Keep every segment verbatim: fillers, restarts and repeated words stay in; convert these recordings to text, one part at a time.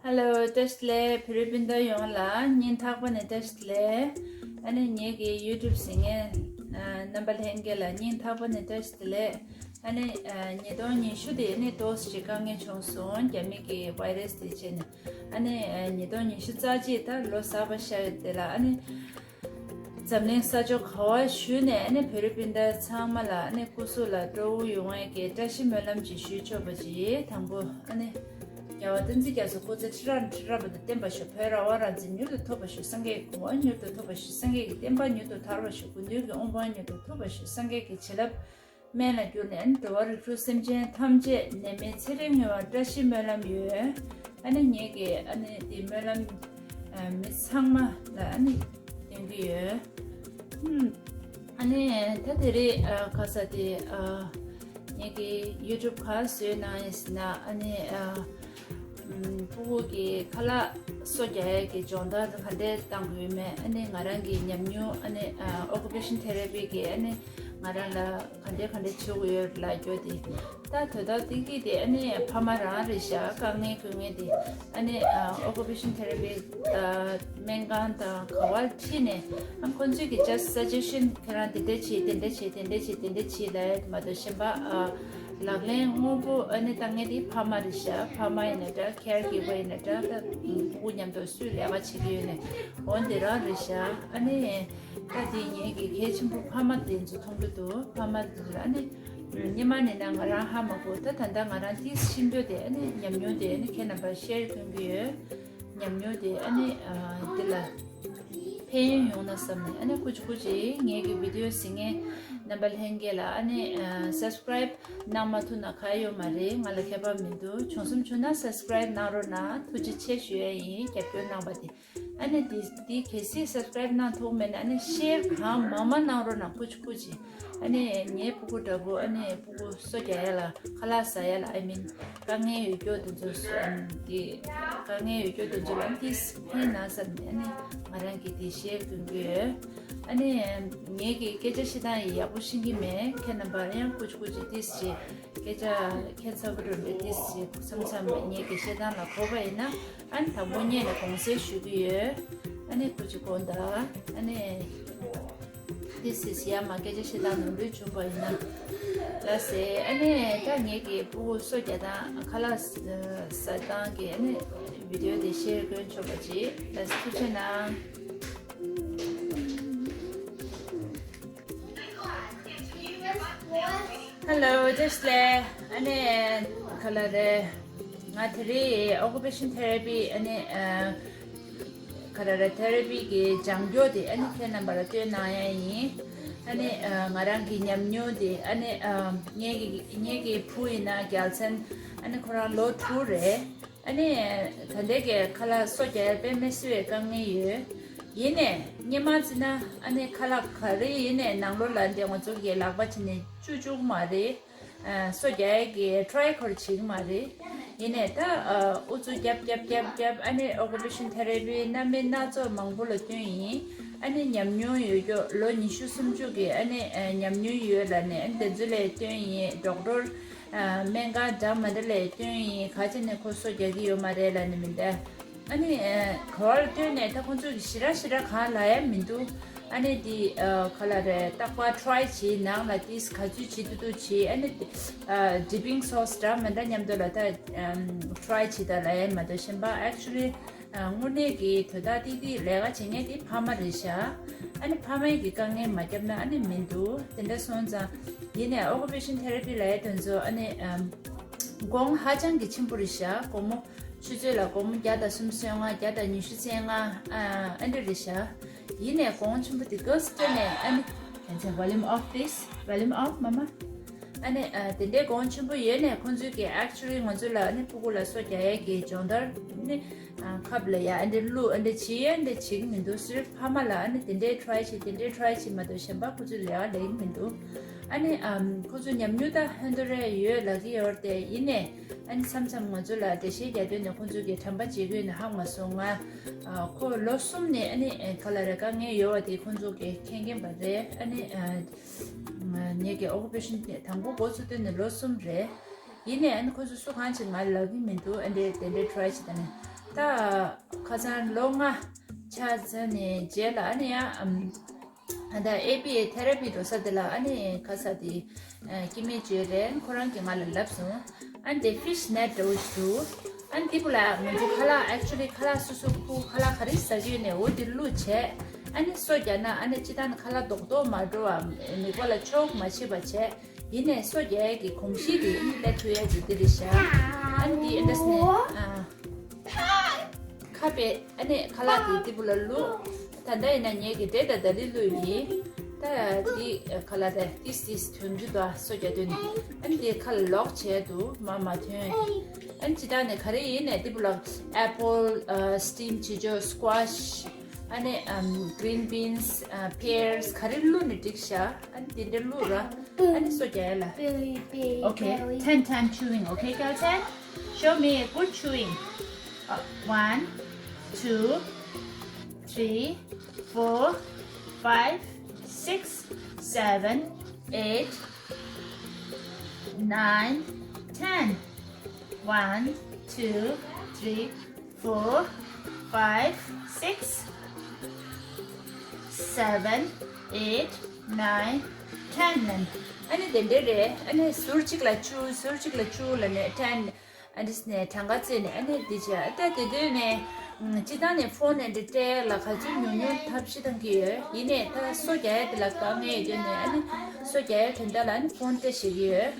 Hello, བཀྲ་ཤིས་བདེ་ལེགས། བོད་རིགས་སྤུན་ཟླ་ཡོངས་ལ་སྙིང་ཐག་པ་ནས་བཀྲ་ཤིས་བདེ་ལེགས། ཨ་ནི་ངེད་ཀྱི་YouTube་གཟིགས་མཁན་རྣམ་པ་ལྷན་རྒྱས་ལ་སྙིང་ཐག་པ་ནས་བཀྲ་ཤིས་བདེ་ལེགས། ཨ་ནི་ཉིས་སྟོང་ཉི་ཤུ་དེ་ནི་ཏོག་ཙམ་དཀའ་ངལ་བྱུང་སོང་། རྒྱ་མི་གི་བྷའི་རས་དེ་བྱས་ནས། ཨ་ནི་ཉིས་སྟོང་ཉི་ཤུ་རྩ་གཅིག་ད་ལོ་གསར་པ་ཤར་དེ་ལ། ཨ་ནི། འཛམ་གླིང་ས་ཕྱོགས་ག་བར་བཞུགས་ནས་ཨ་ནི་བོད་རིགས་སྤུན་ཟླ་ཚང་མ་ལ་ཨ་ནི་སྐུ་གཟུགས་ལ་སྤྲོ་བོ་ཡོང་བའི་གི་བཀྲ་ཤིས་སྨོན་ལམ་ཅིག་ཞུས་ཆོག་པ་ཅིག་དང་པོ། ཨ་ནི་རྒྱལ་བ་བསྟན་འཛིན་རྒྱ་མཚོ་སྐུ་ཚེ་ཁྲི་ཕྲག་ཁྲི་ཕྲག་བར་དུ་བརྟན་པར་ཤོག་བོད་རང་དབང་རང་བཙན་མྱུར་དུ་ཐོབ་པར་ཤོག་སངས་རྒྱས་ཀྱི་གོ་འཕང་མྱུར་དུ་ཐོབ་པར་ཤོག་སངས་རྒྱས་ཀྱི་བསྟན་པ་མྱུར་དུ་དར་བར་ཤོག་སྐུ་མདུན་གྱི་དབུ་འཕང་མྱུར་དུ་ཐོབ་པར་ཤོག་སངས་རྒྱས་ཀྱི་བྱིན་རླབས་སྨན་ལ་གྱུར་ནས་ཨ་ནི་འགྲོ་བ་རིགས་དྲུག་སེམས་ཅན་ཐམས་ཅད་ནད་མེད་ཚེ་རིང་ཡོང་བར་བཀྲ་ཤིས་སྨོན་ལམ་ཡོད། ཨ་ནི་ངེད་ཀྱི་ཨ་ནི་དེ་སྨོན་ལམ་ཨ་མི་ཚང་མ་ལ་ཨ་ནི་སྟོན་གྱི་ཡོད། ཨ་ནི་ད་དེ་རིང་ཨ་ཁ་ས་དེ་ཨ་ངེད་ཀྱི་YouTube་ག་བཟོས་གནང་ཡིན་ཟེར་ན། ཨ་ནི་ཨ་ཕྲུ་གུ་གི་ཁ་ལག་སོ་རྒྱག་ཡས་ཀྱི་སྦྱོང་བརྡར་ག་འདྲས་བཏང་དགོས་མེད། ཨ་ནི་ང་རང་གི་ཉམས་མྱོང་ཨ་ནི་ཨ་Occupational Therapy་གི་ཨ་ནི་ང་རང་ལ་ག་འདྲས་ག་འདྲས་བྱེད་དགོས་ཡོད་ལབ་རྒྱུ་དེ། ད་དོ་བདག་ཏིག་ཏིག་དེ་ཨ་ནི་ཕ་མ་རང་རེད་ཤག་དཀའ་ངལ་ཁུར་མཁན་དེ། ཨ་ནི་ཨ་Occupational Therapy་ད་སྨན་ཁང་དང་ག་བར་ཁྲིད་ནས་ཨ་ཁོང་ཚོས་ཀྱི་just suggestion་ཁྱེད་རང་དེ་འདྲས་བྱེད་དེ་འདྲས་བྱེད་དེ་འདྲས་བྱེད་དེ་འདྲས་བྱེད་ལབ་ཡ་མ་གཏོགས་གཞན་པ་ཨ་ལག་ལེན་དངོས་པོ་ཨ་ནི་བཏང་མཁན་དེ་ཕ་མ་རེད་ཤག་ཕ་མ་ཡིན་ན་འདྲ། Care Giver་ཡིན་ན་འདྲ། ད་ཕྲུ་གུ་མཉམ་དུ་སུས་ལས་ཀ་བྱེད་ཀྱི་ཡོད་ནས་འོ་དེ་རང་རེད་ཤག་ཨ་ནི་ད་དེ་ངེད་ཀྱི་གལ་ཆེན་པོ་ཕ་མ་དེ་ཚོ་མཐོང་གི་འདུག་ཕ་མ་དེ་ཚོ་ཨ་ནི། སྔོན་མ་ནས་ན་ང་རང་ཧ་མ་གོ། ད་ད་ལྟ་ང་རང་ཏིས་ཤེས་འདོད་དེ་ཨ་ནི་ཉམས་མྱོང་དེ་ཨ་ནི་ཁྱེད་རྣམ་པར་ཤེར་སྟོན་གྱི་ཡོད། ཉམས་མྱོང་དེ་ཨ་ནི་ཨ་འདི་ལ་ཕན་ཡོན་ཡོང་ན་བསམ་ནས། ཨ་ནི་སྐུ་མཁྱེན་སྐུ་མཁྱེན། ངེད་ཀྱི་བི་ཌི་ཡོ་གཟིགས་མཁན་རྣམ་པ་ལྷན་རྒྱས་ལ་ཨ་ནི་ཨ་subscribe་གནང་མ་ཐུབ་ན་ག་ཡོད་མ་རེད། ང་ལ་ཁྱད་པར་མི་འདུག་བྱུང་སེམས་བྱུང་ན་subscribe་གནང་རོགས་གནང་། ཐུགས་རྗེ་ཆེ་ཞུ་ཡ་ཡིན། རྒྱབ་སྐྱོར་གནང་བ་དེ། ཨ་ནི་འདི་འདི་གལ་སྲིད་subscribe་གནང་ཐུབ་མེད་ན་ཨ་ནི་share་གང་མང་མང་གནང་རོགས་གནང་། སྐུ་མཁྱེན་སྐུ་མཁྱེན། ཨ་ནི་ངའི་ཕྲུ་གུ་འདྲ་པོ་ཨ་ནི་ཕྲུ་གུ་སོ་རྒྱག་ཡ་ལ་ཁ་ལག་ཟ་ཡ་ལ་I mean་དཀའ་ངལ་ཡོད་རྒྱུ་དེ་ཚོ་ཨ་ནི་འདི་དཀའ་ངལ་ཡོད་རྒྱུ་དེ་ཚོ་ལ་འདི་ཕན་ན་བསམ་ནས་ཨ་ནི་ང་རང་གིས་འདི་share་སྟོན་གྱི་ཡོད། ཨ་ནི་ངེད་ཀྱི་སྐད་ཆ་བཤད་སྟངས་ཡག་པོ་ཤེས་ཀྱི་མེད། ཁྱེད་རྣམ་པ་ཡང་སྐུ་མཁྱེན་སྐུ་མཁྱེན་འདི་ཞེས་སྐད་ཆ་ཁྱད་མཚར་པོ་འདྲ་པོ་འདི་ཞེས་མཚམས་མཚམས་ངེད་ཀྱི་བཤད་སྟངས་ལ་གོ་བ་ཡིན་ན། ཨ་ནི་དང་པོ་ཉིད་ནས་དགོངས་སེལ་ཞུ་གི་ཡོད། ཨ་ནི་སྐུ་མཁྱེན་དགོངས་དག་ཨ་ནི་this is ཡ་མ་སྐད་ཆ་བཤད་སྟངས་ནོར་འཁྲུལ་བྱུང་བ་ཡིན་ན་ལ་ཟེར། ཨ་ནི་ད་ངེད་ཀྱི་ཕྲུ་གུ་སོ་རྒྱག་སྟངས་ཁ་ལག་ཟ་སྟངས་ཀྱི་ཨ་ནི་video་དེ་share་སྐྱོན་ཆོག་པ་ཅིག་ལ་ཐུགས་རྗེ་གནང་། Hello, just ལེ། ཨ་ནི་ག་ལ་རེད། ང་དེ་རིང་Occupational Therapy་ཨ་ནི་ཨ་ག་ལ་རེད། Therapy་གི་སྦྱང་སྦྱོང་དེ་ཨ་ནི་ཁྱེད་རྣམ་པ་ལ་སྟོན་གནང་ཡ་ཡིན། ཨ་ནི་ཨ་ང་རང་གི་ཉམས་མྱོང་དེ་ཨ་ནི་ཨ་ངེད་ཀྱི་ངེད་ཀྱི་བུ་ཡིན་ན་རྒྱལ་མཚན་ཨ་ནི་ཁོ་རང་ལོ་དྲུག་རེད། ཨ་ནི་ད་ལྟའི་གི་ཁ་ལག་སོ་རྒྱག་ཡ་དཔེ་མི་སྲིད་པའི་དཀའ་ངལ་ཡོད། ཡིན་ནའི་སྔོན་མ་བརྩིས་ན་ཨ་ནི་ཁ་ལག་ག་རེ་ཡིན་ནའི་ནང་ལོགས་ལ་འདི་ང་ཚོ་གི་ལག་པ་བྱས་ནས་བཅུག་བཅུག་མ་རེད། ཨ་སོ་རྒྱག་ཡ་གི་try་ཁོ་རང་བྱེད་ཀྱི་མ་རེད། ཡིན་ནའི་ད་ཨ་ཨུ་ཚུགས་རྒྱབ་རྒྱབ་རྒྱབ་རྒྱབ་ཨ་ནི་Occupational Therapy་སྣ་མིན་སྣ་ཚོགས་མང་པོ་ལ་བསྟུན་ཡིན། ཨ་ནི་ཉམས་མྱོང་ཡོད་རྒྱུ་ལོ་ཉི་ཤུ་སུམ་ཅུ་གི་ཨ་ནི་ཨ་ཉམས་མྱོང་ཡོད་ལབ་ནས་ཨ་ནི་དེ་ཚོ་ལ་བསྟུན་ཡིན། ཌོག་ཊར་སྨན་ཁང་འདྲ་མི་འདྲ་ལ་བསྟུན་ཡིན། ག་ཅི་ནས་ཁོ་སོ་རྒྱག་གི་ཡོད་མ་རེད་ལབ་ནས་མི་འདུག་ཨ་ནི་ག་བར་བསྟུན་ནས་ད་ཁོང་ཚོས་ཞེ་དྲག་ཞེ་དྲག་གང་ལབ་ཡ་མི་འདུག་ཨ་ནི་འདི་ག་ལ་རེད། རྟག་པར་try་བྱེད། ནང་ལ་ཏིས་ག་ཚོད་བྱེད་ཐུབ་ཐུབ་བྱེད། ཨ་ནི་dipping sauce་འདྲ་མི་འདྲ་མཉམ་དུ་ལ་ད་try་བྱེད་ད་ལབ་ཡ་མ་གཏོགས་གཞན་པ་actually དངོས་གནས་ཀྱི་དོན་དག་ཏིག་ཏིག་ལས་ཀ་བྱེད་མཁན་དེ་ཕ་མ་རེད་ཤག་ཨ་ནི་ཕ་མའི་གི་དཀའ་ངལ་མ་བརྒྱབ་ན་ཨ་ནི་མི་འདུག་དེ་འདྲ་སོང་ཙང་ཡིན་ནའི་Occupational Therapy་ལབ་ཡ་དེ་ཚོ་ཨ་ནི་གོང་ཧ་ཅང་གི་ཆེན་པོ་རེད་ཤག་སྒོར་མོ་ཆུ་ཚོད་ལ་སྒོར་མོ་བརྒྱ་དང་སུམ་ཅུ་སོ་ལྔ། བརྒྱ་དང་ཉི་ཤུ་རྩ་ལྔ་ཨ་འདྲ་རེད་ཤག་ཡིན་ནའི་གོང་ཆེན་པོ་དེ་ག་སུ་སྤྲད་ནས་ཨ་ནི་ཕན་ཚུན་volume off please, volume off མ་མ། ཨ་ནི་ཨ་དེ་འདྲའི་གོང་ཆེན་པོ་ཡོད་ནའི་ཁོང་ཚོས་ཀྱི་actually་ང་ཚོ་ལ་ཨ་ནི་ཕྲུ་གུ་ལ་སོ་རྒྱག་ཡས་ཀྱི་སྦྱོང་བརྡར་ནི་ཨ་ཁབ་ལ་ཡ་ཨ་འདྲ་བླུགས་ཨ་འདྲ་བྱེད་ཡས་འདྲ་བྱེད་ཀྱི་མི་འདུག་སི་རིཕ་ཕ་མ་ལ་ཨ་ནི་དེ་འདྲའི་try་བྱེད་དེ་འདྲའི་try་བྱེད་མ་གཏོགས་གཞན་པ་ཁོ་ཚོས་ལས་ཀ་ལས་ཀྱི་མི་འདུག་ཨ་ནི་ཨམ་ཁོ་ཚོ་ཉམས་མྱོང་ད་ཧོན་དོ་རེ་ཡོད་ལབ་ཀྱི་ཡོད་རེད་དེ། ཡིན་ནའི་ཨ་ནི་མཚམས་མཚམས་ང་ཚོ་ལ་འགྲེལ་བཤད་རྒྱག་དུས་ནས་ཁོ་ཚོ་གི་དྲན་པ་བརྗེད་ཀྱི་ཡོད་ནས་ཧ་མ་སོང་། ང་ཨ་ཁོ་ལོ་གསུམ་ནས་ཨ་ནི་ཨ་ག་ལ་རེ་དཀའ་ངལ་ཡོད་པ་དེ་ཁོ་ཚོ་གི་མཁྱེན་མཁྱེན་པ་རེད། ཨ་ནི་ཨ། ངེད་ཀྱི་Occupation་དེ་དང་པོ་འགོ་ཚུགས་དུས་ནས་ལོ་གསུམ་རེད། ཡིན་ནའི་ཨ་ནི་ཁོ་ཚོ་སུ་གང་ཞིག་ང་ལབ་ཀྱི་མི་འདུག་ཨ་འདྲས་དེ་འདྲས་try་བྱེད་ད་ནི། ད་ཁ་སང་ལོ་ལྔ་ཆགས་ཚར་ནས་རྗེས་ལ་ཨ་ནི་ཡང་ཨམ། ད་ཨེ་བི་ཨེ་ཐེ་ར་པི་འགྲོ་ས་དེ་ལ་ཨ་ནི་ཁ་ས་དེ་ཨ་སྐྱེ་དམན་ཅིག་ཡོད་རེད། ཁོ་རང་གིས་ང་ལ་ལབ་སོང་། ཨ་ནི་དེ་ཕིཤ་ནེཊ་འདྲ་བོ་ཞིག་འདུག་ཨ་ནི་དེ་བུ་ལ་ང་ཚོ་ཁ་ལག་ཨེག་ཅུ་ལི་ཁ་ལག་སོ་སོ་ཁུ་ཁ་ལག་ག་རེ་ཟ་གི་ཡོད་ནས་འོ་དེ་བླུགས་བྱས། ཨ་ནི་སོ་རྒྱག་ན་ཨ་ནི་སྤྱིར་བཏང་ནི་ཁ་ལག་རྡོག་རྡོག་མ་འགྲོ་བ་མིད་པ་ལ་ཆོག་མ་བྱེད་པ་བྱས། ཡིན་ནས་སོ་རྒྱག་ཡས་ཀྱི་གོམས་གཤིས་དེ་ཨ་ནི་སླེབས་ཐུབ་ཡས་ཅིག་དེ་རེད་ཤག་ཨ་ནི་དེ་ཨ་འདྲ་སེ་ནས་ཨ། ཁ་པའི་ཨ་ནི་ཁ་ལག་དེ་དེ་བུ་ལ་བླུགས། ད་ལྟ་ཡིན་ན་ངས་ཀྱི་འབྲས་དང་ད་ལི་བླུགས་ཡིན། ད་འདི་ཁ་ལག་དེ་ཏིས་ཏིས་དོན་རྒྱུ་དང་སོ་རྒྱག་དོན་ཨ་ནི་དེ་ཁ་ལ་ལོག་བྱས་འདུག་མ་མ་ཐོན། ཨ་ནི་ཇི་ལྟར་ནས་ག་རེ་ཡིན་ནས་དེ་བུ་ལ་ཨེ་པལ་སི་ཊིམ་བྱེད་ཆོག་སི་ཀོ་ཤི་ཨ་ནི་གི་རིན་བིན་སི་པེར་སི་ག་རེ་བླུགས་ནས་འགྲིག་ཤག་ཨ་ནི་དེ་འདྲ་བླུགས་ར། ཨ་ནི་སོ་རྒྱག་ཡ་ལ། Okay, ten time chewing, okay, Kelton? Show me a good chewing. Uh, one, two, three, four, five, six, seven, eight, nine, ten. One, two, three, four, five, six, seven, eight, nine, ten. ཨ་ནི་དེ་འདྲ་རེད། ཨ་ནི་ཟུར་གཅིག་ལ་བཅུ། ཟུར་གཅིག་ལ་བཅུ་ལ་ནས་ཊེན། ཨ་འདྲ་ནས་གྲངས་ཀ་བརྩིས་ནས་ཨ་ནི་འདི་བྱས། ད་དེ་དུས་ནས་སྤྱིར་བཏང་ནས་ཕོན་ཨ་འདྲ་སྤྲད་ལ་ག་ཚོད་ཉུང་ཉུང་ཐབས་ཤེས་བཏང་གི་ཡོད། ཡིན་ནས་ད་སོ་རྒྱག་ཡ་དེ་ལ་དཀའ་ངལ་ཡོད་དུས་ནས་ཨ་ནི་སོ་རྒྱག་ཡ་དོན་དག་ལ་ཨ་ནི་ཕོན་སྤྲད་ཤེས་ཀྱི་ཡོད།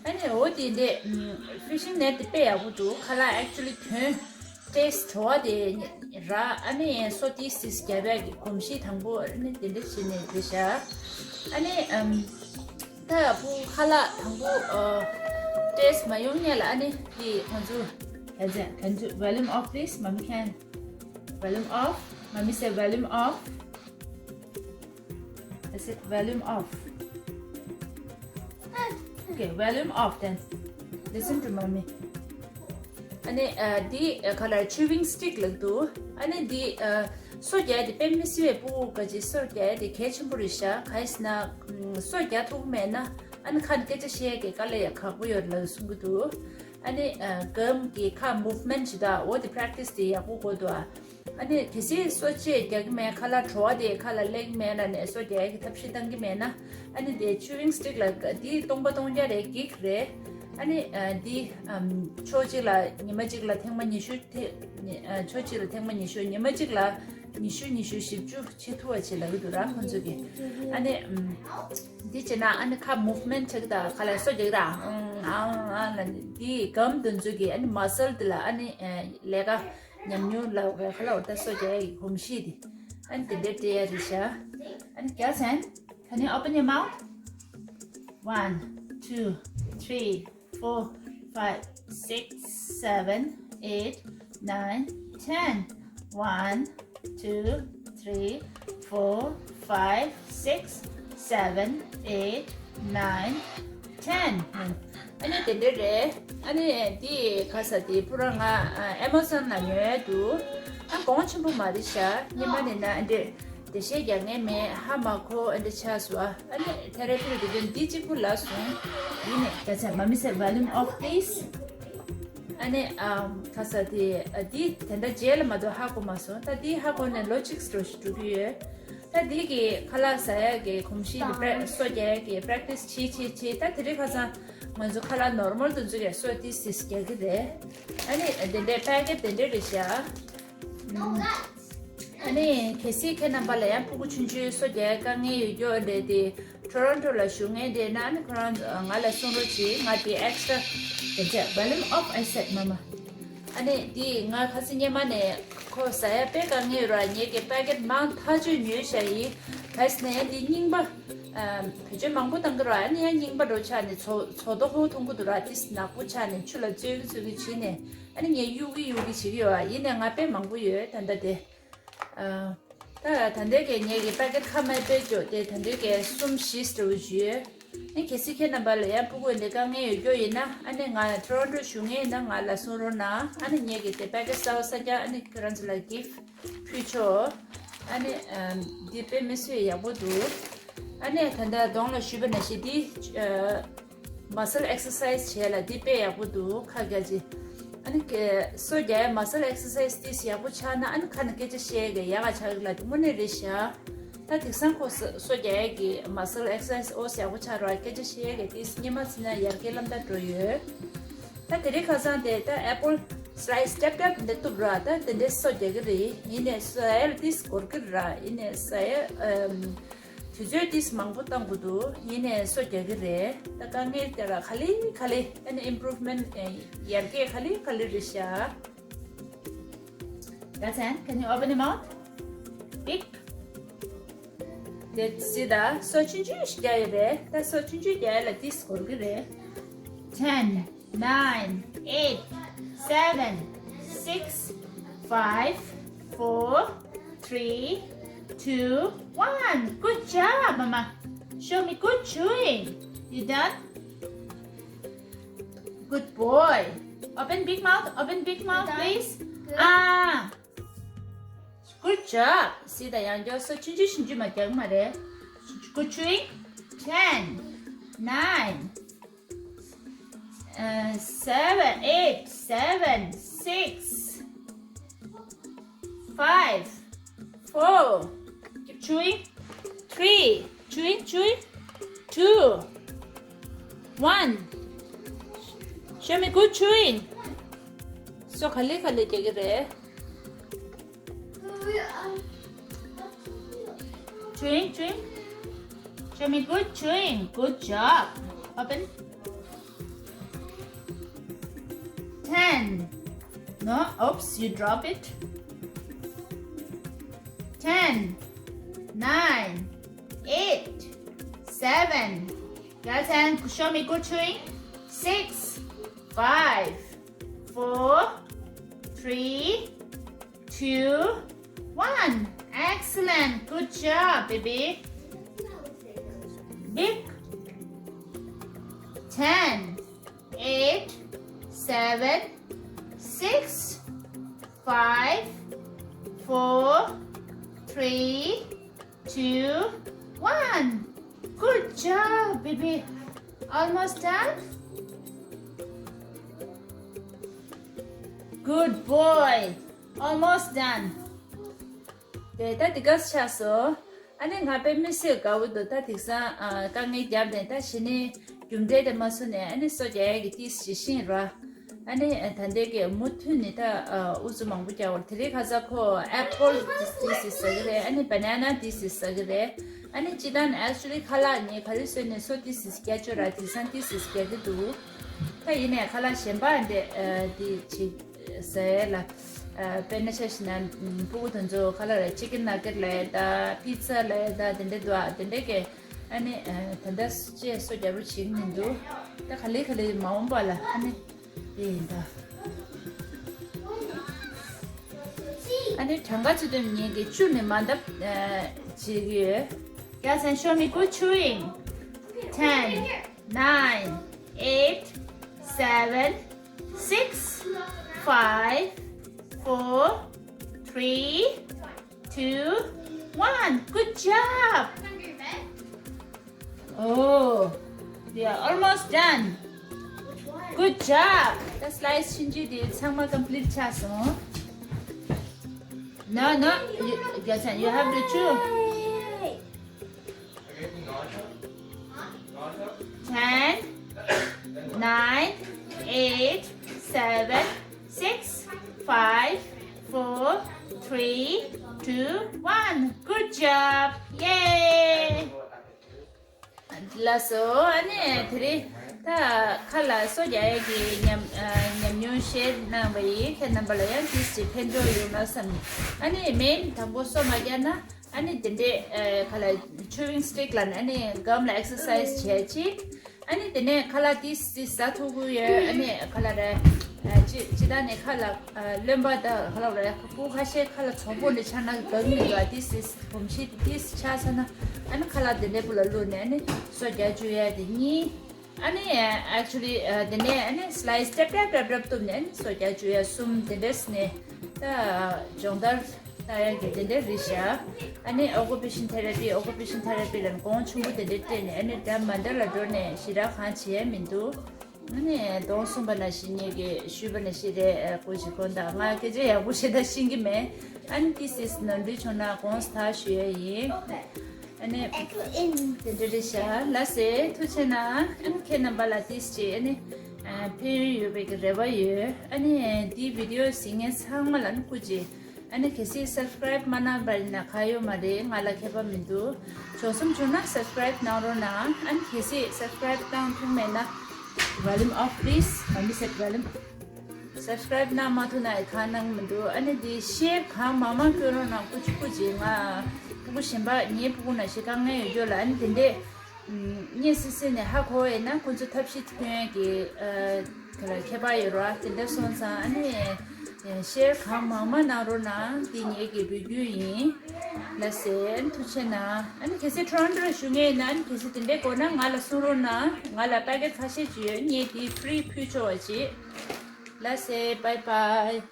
ཨ་ནི་འོ་དེ་འདྲས་ཕིཤིང་ནེཊ་དེ་དཔེ་ཡག་པོ་འདུག་ཁ་ལག་ཨེག་ཅུ་ལི་དོན་ཏེ་སི་བྲོ་བ་དེ་ར། ཨ་ནི་སོ་ཏིས་ཏིས་རྒྱབ་ཡག་གི་གོམས་གཤིས་དང་པོ་ཨ་ནི་དེ་འདྲ་བྱས་ནས་རེད་ཤག་ཨ་ནི་ཨམ། ད་ཕུ་ཁ་ལག་དང་པོ་ཨ། ཏེ་སི་མ་ཡོང་ཉེ་ལ་ཨ་ནི་དེ་ང་ཚོ། Can you, can you volume off, please? Mommy can. Volume off. Mommy say volume off. I said volume off. Okay, volume off then. Listen to mommy. ཨ་ནི་ཨ། འདི་ཨ། ག་ལ་ཆུ་ཝིང་སི་ཊིག་ལབ་འདུག་ཨ་ནི་འདི་ཨ། སོ་རྒྱག་དེ་དཔེ་མི་སྲིད་པའི་སྤུ་གུ་ག་ཅིག་སོ་རྒྱག་དེ་གལ་ཆེན་པོ་རེད་ཤག་ག་ཡིན་ཟེར་ན་སོ་རྒྱག་ཐུབ་ཀྱི་མེད་ན་ཨ་ནི་ཁ་ནས་སྐད་ཆ་བཤད་ཡག་གི་དཀའ་ལས་ཡག་ཁག་པོ་ཡོད་ལབ་གསུང་གི་འདུག་ཨ་ནི་ཨ། གམ་གྱི་ཁ་མུབ་མེན་ཊི་ཞིག་དང་འོ་དེ་པེ་རེག་ཊི་སི་དེ་ཡག་པོ་དགོས་འདུག་ཨ། ཨ་ནི་གལ་སྲིད་སོ་ཅིག་རྒྱག་གི་མེད། ཁ་ལག་བྲོ་བ་དེ་ཁ་ལ་སླེབས་ཀྱི་མེད་ལབ་ནས་སོ་རྒྱག་ཡག་གི་ཐབས་ཤེས་བཏང་གི་མེད་ན་ཨ་ནི་དེ་ཆུ་ཝིང་སི་ཊིག་ལ་དེ་སྟོང་པ་སྟོང་རྐྱང་རེད། གིག་རེད། ཨ་ནི་ཨ། འདི་ཨམ། ཕྱོགས་གཅིག་ལ་ཉི་མ་གཅིག་ལ་ཐེངས་མ་ཉི་ཤུ་ཐེ། ཨ། ཕྱོགས་གཅིག་ལ་ཐེངས་མ་ཉི་ཤུ། ཉི་མ་གཅིག་ལ་ཉི་ཤུ་ཉི་ཤུ་བཞི་བཅུ་བྱེད་ཐུབ་པ་བྱེད་ལབ་ཀྱི་འདུག་ར་ཁོང་ཚོ་གིས། ཨ་ནི་ཨམ། འདི་བྱས་ན་ཨ་ནི་ཁ་མུབ་མེན་ཊི་བྱེད་ཀྱི་དང་ཁ་ལ་སོ་རྒྱག་གི་ར་ཨང་ཨང་ཨང་ལབ་ནས་འདི་གམ་དེ་ཚོ་གི་ཨ་ནི་མ་སལ་དེ་ལ་ཨ་ནི་ཨ། ལས་ཀ་ཉམས་མྱོང་ལ་བའི་ཁ་ལ་འོ་ད་སོ་རྒྱག་ཡག་གི་གོམས་གཤིས་དེ་ཨ་ནི་དེ་འདྲ་སྤྲད་ཡ་རེད་ཤག་ཨ་ནི་རྒྱག་ཚན། Can you open your mouth? One, two, three, four, five, six, seven, eight, nine, ten. One, two, three, four, five, six, seven, eight, nine, ten. ཨ་ནི་དེ་འདྲ་རེད། ཨ་ནི་དེ་ག་ས་དེ་པུ་ར་ང་ཨ་མ་ཟོན་ལ་ཉོས་འདུག་ཨ་གོང་ཆེན་པོ་མ་རེད་ཤག་སྔོན་མ་ནས་ན་ཨ་འདྲ། བདེ་གཤེགས་རྒྱག་མཁན་མེད། ཧ་མ་གོ་ཨ་འདྲ་ཆགས་སོང་། ཨ་ནི་ཐེ་ར་པི་ལ་དེ་དོན་འདི་གཅིག་པུ་ལབ་སོང་། ཡིན་ནས་རྒྱ་ཚ་མ་མི་ཟེར་volume off please. ཨ་ནི་ཨམ། ག་ས་དེ་ཨ། འདི་དེ་འདྲ་རྗེས་ལ་མ་གཏོགས་ཧ་གོ་མ་སོང་། ད་འདི་ཧ་གོ་ནས་ལོ་གཅིག་འགྲོ་ཞིག་འགྲོ་གི་ཡོད། ད་འདི་གི་ཁ་ལག་ཟ་ཡག་གི་གོམས་གཤིས་དེ་པེ་སོ་རྒྱག་ཡག་གི་པེ་རེག་ཊི་སི་བྱེད་བྱེད་བྱེད། ད་དེ་རིང་ཁ་སང་ང་ཚོ་ཁ་ལག་ནོར་མལ་དེ་ཚོ་གི་སོ་ཏིས་ཏིས་རྒྱག་གི་རེད། ཨ་ནི་དེ་འདྲའི་པེ་ཀེ་ཊི་དེ་འདྲ་རེད་ཤག་ཨ་ནི་གལ་སྲིད་ཁྱེད་རྣམ་པ་ལ་ཡང་སྤུ་གུ་ཆུང་ཆུང་སོ་རྒྱག་དཀའ་ངལ་ཡོད་རྒྱུ་འདྲ་དེ་ཊོ་རོན་ཊོ་ལ་བཞུགས་མཁན་དེ་ན་ཨ་ནི་ཁོ་རང་ང་ལ་གསུང་རོགས་གྱིས། ང་དེ་ཨེག་སི་ཊ་ར་དེ་ཚད་volume off I said mama. ཨ་ནི་དེ་ང་ཁ་སང་སྔོན་མ་ནས་ཁོ་ཟ་ཡ་དཔེ་དཀའ་ངལ་ཡོད་ར། ངས་ཀྱི་པེ་ཀེ་ཊི་མང་ཐག་ཆོད་ཉོས་བཞག་ཡིན། གལ་སྲིད་ན་ཡང་དེ་རྙིང་པ་བེད་སྤྱོད་མང་པོ་བཏང་གི་ར། ཨ་ནི་ཡང་རྙིང་པ་འདྲ་ཆགས་ནས་ཚོ་ཚོ་རྡོ་ཧོ་མཐོང་གི་འདུག་ར། དེ་ནག་པོ་ཆགས་ནས་ཆུ་ལ་བཙོས་ཀྱི་བཙོས་ཀྱི་བྱས་ནས། ཨ་ནི་ངས་གཡུག་གི་གཡུག་གི་བྱེད་ཀྱི་ཡོད་པ་ཡིན་ནའི་ང་དཔེ་མང་པོ་ཡོད་ད་ལྟ་དེ། ཨ། ད་ད་ལྟའི་གི་ངས་ཀྱི་པེ་ཀེ་ཊི་ཁ་མ་དཔེ་འཇོག་དེ་ད་ལྟའི་གི་གསུམ་བཞི་ཙམ་ཅིག་ཡོད། ཨ་ནི་གལ་སྲིད་ཁྱེད་རྣམ་པ་ལ་ཡང་སྤུ་གུ་འདི་དཀའ་ངལ་ཡོད་རྒྱུ་ཡིན་ན་ཨ་ནི་ང་ཊོ་རོན་ཊོ་བཞུགས་མཁན་ཡིན་ན་ང་ལ་གསུང་རོགས་གནང་། ཨ་ནི་ངས་ཀྱི་དེ་པེ་ཀེ་ཊི་གསར་པ་གསར་རྐྱང་ཨ་ནི་ཁྱེད་རང་ཚོ་ལ་གིཕ་ཊི་ཕུལ་ཆོག་ཨ་ནི་ཨམ། འདི་དཔེ་མི་སྲིད་ཡག་པོ་འདུག་ཨ་ནི་ད་ལྟ་གོང་ལ་ཞུས་པ་ནང་བཞིན་འདི་ཨ། མ་སལ་ཨེག་སར་སའི་ཛི་བྱས་ལ་འདི་དཔེ་ཡག་པོ་འདུག་ཁ་རྒྱ་ཅིག་ཨ་ ཨ་ནི་སོ་རྒྱག་ཡ་མ་སལ་ཨེག་སར་སའི་སི་ཏིས་ཡག་པོ་ཆགས་ན་ཨ་ནི་ཁ་ནས་སྐད་ཆ་བཤད་ཡ་གི་ཡག་ག་ཆགས་གི་ལ་དེ་དངོས་གནས་རེད་ཤག་ད་དེང་སང་ཁོ་སོ་སོ་རྒྱག་ཡ་གི་མ་སལ་ཨེག་སར་སའི་སི་ཨོ་ཡག་པོ་ཆགས་ར་སྐད་ཆ་བཤད་ཡ་གི་ཏིས་སྙེ་མ་ཚིག་ན་ཡར་རྒྱས་ལམ་ད་འགྲོ་ཡོད། ད་དེ་རིང་ཁ་སང་དེ་ད་ཨེ་པོལ་སི་ལའི་སི་ཊེབ་ཊེབ་འདི་གཏུབ་ར་ད་དེ་འདྲའི་སོ་རྒྱག་གི་རེད། ཡིན་ནས་སོ་ཡ་ལ་ཏིས་འགོར་གི་ར་ཡིན་ནས་སོ་ཡ་ཨམ། དུས་ཚོད་ཏིས་མང་པོ་བཏང་དགོས་འདུག་ཡིན་ནའི་སོ་རྒྱག་གི་རེད། ད་དཀའ་ངལ་དེ་ལ་ག་ལེ་ག་ལེ་ཨ་ནི་ཨིམ་པུ་རུབ་མེན་ཊི་ཡར་རྒྱས་ག་ལེ་ག་ལེ་རེད་ཤག That's it. Can you open your mouth? Big. དེ་སི་ད་སོ་ཆུང་ཆུང་ཞིག་རྒྱག་ཡོད་རེད། ད་སོ་ཆུང་ཆུང་རྒྱག་ཡ་ལ་ཏིས་འགོར་གི་རེད། Ten, nine, eight, seven, six, five, four, three, two, one. Good job, Mama. Show me good chewing. You done? Good boy. Open big mouth. Open big mouth, please. Ah. Good job. སི་ད་ཡང་སྐྱར་སོ་ཆུང་ཆུང་ཞིམ་ཆུང་མ་རྒྱག་མ་རེད། Good chewing. Ten, nine, uh, seven, eight, seven, six, five, four. Keep chewing. Three. Chewing, chewing. Two. One. Show me good chewing. སོ་ག་ལེ་ག་ལེ་རྒྱག་གི་རེད། Chewing, chewing. Show me good chewing. Good job. Open. Ten. No, oops, you drop it. Ten, nine, eight, seven. Yes, and show me good chewing. Six, five, four, three, two, one. Excellent. Good job, baby. Big. Ten, eight, seven, six, five, four, three, two, one. Good job, baby. Almost done? Good boy. Almost done. དེ་ད་དེ་ག་ཆགས་སོ། ཨ་ནི་ང་དཔེ་མི་སྲིད་དགའ་བོ་འདུག་ད་དེང་སང་ཨ་དཀའ་ངལ་བརྒྱབ་ནས་ད་གཞི་ནས་རྒྱུ་འབྲས་དེ་མ་བཟོ་ནས་ཨ་ནི་སོ་རྒྱག་ཡ་གི་ཏིས་ཞིག་ཤེས་ར། ཨ་ནི་ད་ལྟའི་གི་མུ་མཐུད་ནས་ད་ཨ་ཨུ་ཚུགས་མང་པོ་རྒྱག་བར་དེ་རིང་ཁ་སང་ཁོ་ཨེ་པོལ་ཏིས་ཏིས་ཟེར་གི་རེད། ཨ་ནི་བ་ན་ན་ཏིས་ཏིས་ཟེར་གི་རེད། ཨ་ནི་སྤྱིར་བཏང་ནས་ཨེག་ཅུ་ལི་ཁ་ལག་ནི་ག་རེ་བཟོས་ནས་སོ་ཏིས་ཏིས་རྒྱག་ཆོག་ར་དེང་སང་ཏིས་ཏིས་རྒྱག་གི་འདུག་ད་ཡིན་ནས་ཁ་ལག་གཞན་པ་འདི་ཨ་འདི་ཅིག་ཟེར་ལ། ཨ་དཔེར་ན་ཆ་བཞག་ན་ཕྲུ་གུ་དེ་ཚོ་ཁ་ལག་ལ་ཅི་ཀན་ནག་གེཊ་ལབ་ཡ་ད་པི་ཛ་ལབ་ཡ་ད་དེ་འདྲ་འདུག་ཨ་དེ་འདྲ་གི་ཨ་ནི་ཨ་ད་ལྟ་ཅེས་སོ་རྒྱག་རོགས་བྱེད་ཀྱི་མི་འདུག་ད་ག་ལེ་ག་ལེ་མ་འོངས་པ་ལ་ཨ་ནི་དེ་ཡིན་ད། ཨ་ནི་གྲངས་ཀ་ཚོད་དུ་ཉིན་གྱི་བཅུ་ནས་མ་འདབ་ཨ་བྱེད་ཀྱི་ཡོད། Yes, and show me good chewing. Ten, nine, eight, seven, six, five, four, three, two, one. Good job. Oh, they are almost done. Good job. The slice ཆུང་ཆུང་དེ་ཚང་མ་complete ཆགས་སོང་། No, no, you, Gyalsan, you have to chew. Ten, nine, eight, seven, six, five, four, three, two, one. Good job. Yay. ལགས་སོ། ཨ་ནི་དེ་རིང་ད་ཁ་ལག་སོ་རྒྱག་ཡས་ཀྱི་ཉམས་ཨ་ཉམས་མྱོང་བཤད་གནང་བ་ཡིན། ཁྱེད་རྣམ་པ་ལ་ཡང་ཏིས་ཅིག་ཕན་ཐོགས་ཡོང་ན་བསམ། ཨ་ནི་མེན་དང་པོ་སོ་མ་རྒྱག་ན་ཨ་ནི་དེ་འདྲས་ཨ་ཁ་ལག་ཆུ་ཝིང་སི་ཊིག་ལབ་ནས་ཨ་ནི་སྒམ་ལ་ཨེག་སར་སའི་ཛི་བྱས་ཅིག་ཨ་ནི་དེ་ནས་ཁ་ལག་ཏིས་ཏིས་ཟ་ཐུབ་ཀྱི་ཡོད། ཨ་ནི་ཁ་ལག་རེད། ཨ་ཅི་ཅི་ད་ནས་ཁ་ལག་ཨ་རློན་པ་དང་ཁ་ལག་རེད། སྤུ་ཁ་ཤས་ཁ་ལག་ཚོགས་པོ་འདི་ཆགས་ན་འགག་མི་འདུག་ཨ་ཏིས་ཏིས་གོམས་གཤིས་ཏིས་ཆགས་ཚར་ན་ཨ་ནི་ཁ་ལག་དེ་འདྲས་པོ་ལ་བླུགས་ནས་ཨ་ནི་སོ་རྒྱག་བཅུག་ཡ་དེ་གཉིས། ཨ་ནི་ཨེག་ཅུ་ལི་ཨ་དེ་ནས་ཨ་ནི་སི་ལའི་སི་ཊེབ་ཊེབ་ཊེབ་ཊེབ་གཏུབ་ནས་ཨ་ནི་སོ་རྒྱག་བཅུག་ཡ་གསུམ། དེ་འདྲས་ནས་ད་སྦྱོང་བརྡར་ལྟ་ཡག་གི་དེ་འདྲ་རེད་ཤག་ཨ་ནི་ཨོ་ཀུ་པེ་ཤན་ཐེ་ར་པི། ཨོ་ཀུ་པེ་ཤན་ཐེ་ར་པི་ལ་གོང་ཆེན་པོ་དེ་འདྲ་སྤྲད་ནས་ཨ་ནི་འདྲ་མ་འདྲ་ལ་འགྲོ་ནས་ཞེ་དྲག་གང་བྱེད་ཡ་མི་འདུག་ཨ་ནི་གདོང་གསུམ་པ་ནང་བཞིན་ངེད་ཀྱིས་ཞུས་པ་ནང་བཞིན་རེད། ཨ་སྐུ་མཁྱེན་དགོངས་དག་ང་སྐད་ཆ་ཡག་པོ་ཞེ་དྲག་ཤེས་ཀྱི་མེད། ཨ་ནི་ཏི་སིས་ནོར་འཁྲུལ་བྱུང་ན་དགོངས་དག་ཞུ་ཡ་ཡིན། ཨ་ནི་དེ་འདྲ་རེད་ཤག་ལགས་སེ། ཐུགས་རྗེ་གནང་། ཨ་ནི་ཁྱེད་རྣམ་པ་ལ་ཏིས་ཅིག་ཨ་ནི་ཕན་ཡོན་ཡོད་པའི་གི་རེ་བ་ཡོད། ཨ་ནི་འདིའི་བི་ཌི་ཡོ་གཟིགས་མཁན་ཚང་མ་ལ་ནི་སྐུ་མཁྱེན། ཨ་ནི་གལ་སྲིད་སབ་སི་ཀ་རའིབ་མ་གནང་བ་ཡིན་ན་ག་ཡོད་མ་རེད། ང་ལ་ཁྱད་པར་མི་འདུག་འཇོག་སེམས་བྱུང་ན་སབ་སི་ཀ་རའིབ་གནང་རོགས་གནང་། ཨ་ནི་གལ་སྲིད་སབ་སི་ཀ་རའིབ་བཏང་ཐུབ་མེད་ན་volume off please. མ་མི་སེར་volume. སབ་སི་ཀ་རའིབ་གནང་མ་ཐུབ་ན་ཡང་གང་གནང་གི་མི་འདུག་ཨ་ནི་འདི་ཤེར་གང་མང་མང་སྐྱོན་རོགས་གནང་། སྐུ་མཁྱེན་སྐུ་མཁྱེན། ང་ཕྲུ་གུ་གཞན་པ་ངའི་ཕྲུ་གུ་ནང་བཞིན་དཀའ་ངལ་ཡོད་རྒྱུ་ལ། ཨ་ནི་དེ་འདྲས་ཨུམ། གཉིད་སད་སད་ནས་ཧ་གོ་བ་ཡིན་ན་ཁོང་ཚོ་ཐབས་ཤེས་སྟོན་ཡས་ཀྱི་ཨ་དེ་ལ་ཁྱད་པར་ཡོད་རེད་བ། དེ་འདྲ་སོང་ཙང་ཨ་ནི་ཨ་ཤེར་གང་མང་མང་གནང་རོགས་གནང་། འདི་ངེད་ཀྱི་འབོད་སྐུལ་ཡིན། ལགས་སེ། ཨ་ནི་ཐུགས་རྗེ་གནང་། ཨ་ནི་གལ་སྲིད་ཊོ་རོན་ཊོ་ལ་བཞུགས་མཁན་ཡིན་ན་ཨ་ནི་གལ་སྲིད་དེ་འདྲའི་དགོས་ན་ང་ལ་གསུང་རོགས་གནང་། ང་ལ་པེ་ཀེཊ་ཁ་ཤས་ཅིག་ཡོད། ངས་དེ་ཕི་རི་ཕུལ་ཆོག་པ་ཅིག་ལགས་སེ། བྷའི་བྷའི།